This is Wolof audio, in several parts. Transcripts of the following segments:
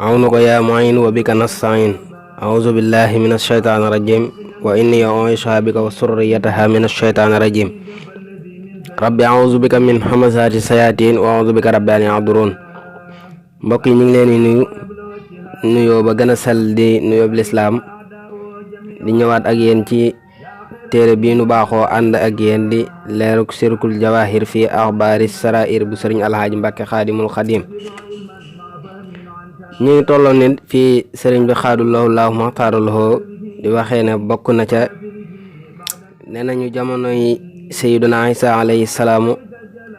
عونك يا معين وبك نستعين. أعوذ بالله من الشيطان الرجيم وإني أعيذها بك وذريتها من الشيطان الرجيم. ربي أعوذ بك من همزات الشياطين وأعوذ بك رب أن يحضرون. mbokk yi ñu ngi leen di nuyoo ba gën a sell di nuyoo bi lislaam di ñëwaat ak yéen ci téere bii nu baaxoo ànd ak yéen di leeruk sirkul jawahir fii axbaari sarair bu sëriñ alxaaji Mbàkke xaadimul xadim. ñu ngi tolloon nit fii sëriñ bi xaadullahu laahu maxtaaraloo di waxee ne bokk na ca nee nañu jamonoy sayyiduna Isa alayhi salaamu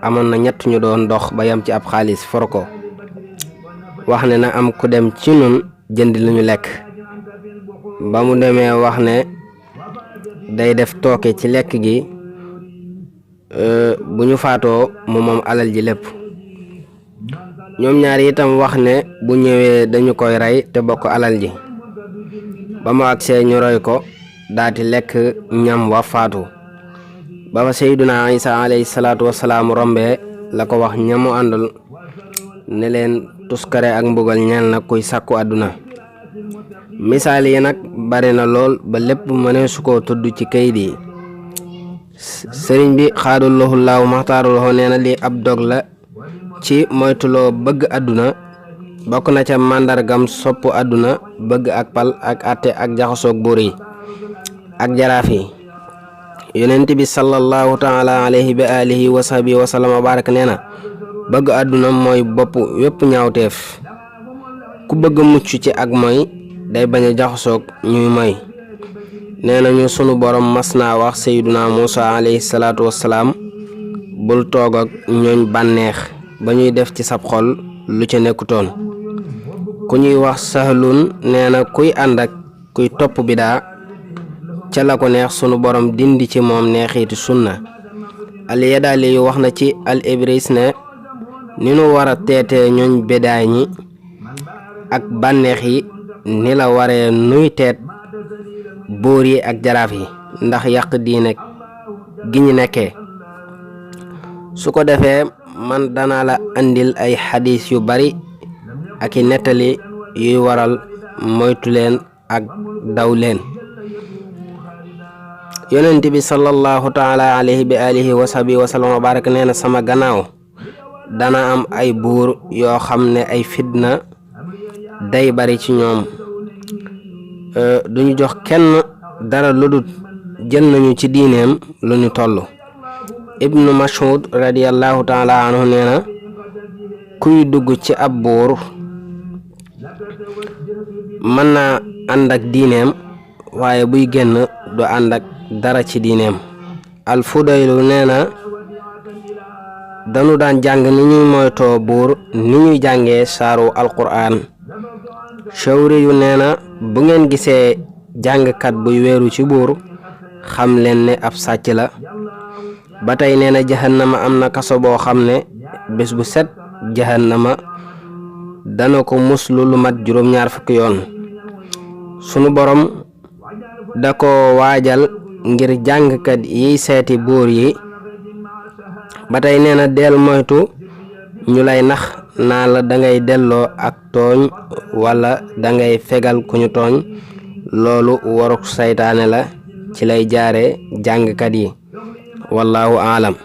amoon na ñett ñu doon dox ba yam ci ab xaalis for ko. wax ne na am ku dem ci nun jënd lu ñu lekk ba mu demee wax ne day def tooke ci lekk gi bu ñu faatoo mu moom alal ji lépp. ñoom ñaar itam wax ne bu ñëwee dañu koy rey te bokk alal ji. ba mu agsee ñu roy ko daati lekk ñam wa faatu. ba fa sayyiduna Isa alayhi salaatu wassalaam rombee la ko wax ñamu àndal ne leen tuskare ak mbugal ñeel na kuy sàkku àdduna. misaal yi nag bari na lool ba lépp mënee su ko tudd ci kayit yi. sëriñ bi xaadullahu laahu maxtaaruloo nee na lii ab dog la ci moytuloo bëgg àdduna. bokk na ca màndargam sopp àdduna bëgg ak pal ak àtte ak jaxasoog buur yi ak jaraaf yi. yonent bi sallallahu taala alayhi wa alihi wa sahbihi wa sallam barak nee na bëgg àdduna mooy bopp wépp ñaawteef. ku bëgg mucc ci ak mooy day bañ a jaxasoog ñuy moy. nee nañu sunu borom mas naa wax sayyiduna Musa alayhi salaatu wassalaam bul toog ak ñooñ bànneex ba ñuy def ci sab xol lu ca nekkutoon. ku ñuy wax Sahlun nee na kuy ànd ak kuy topp bidaa ca la ko neex sunu borom dindi ci moom neexiiti sunna. al Yadaali yu wax na ci al Ibris ne ni nu war a teetee ñooñ bidaa ñi ak bànneex yi ni la waree nuy teet buur yi ak jaraaf yi ndax yàq diine gi ñu nekkee. su ko defee man dana la andil ay xadis yu bari ak i nettali yuy waral moytu leen ak daw leen. yonent bi sallallahu taala alayhi bi alihi wa sahbihi wa sallam wa baraka nee na sama gannaaw dana am ay buur yoo xam ne ay fitna day bari ci ñoom. duñu jox kenn dara lu dul jël nañu ci diineem lu ñu toll. ibnu Mas'ud radiyallahu taala anhu nee na kuy dugg ci ab buur mën naa ànd ak diineem waaye buy génn du ànd ak dara ci diineem. al Fudaylu nee na dañu daan jàng ni ñuy moytoo buur ni ñuy jàngee saaru alquran. Shawri yu nee na bu ngeen gisee jàngkat buy weeru ci buur xam leen ne ab sàcc la. ba tey nee na jahannama am na kaso boo xam ne bés bu set jahannama dana ko muslu lu mat juróom-ñaar fukki yoon. sunu borom da ko waajal ngir jàngkat yiy seeti buur yi. ba tey nee na del moytu ñu lay nax naa la dangay delloo ak tooñ wala dangay fegal ku ñu tooñ. loolu waruk saytaane la ci lay jaare jàngkat yi. wallahu aalam.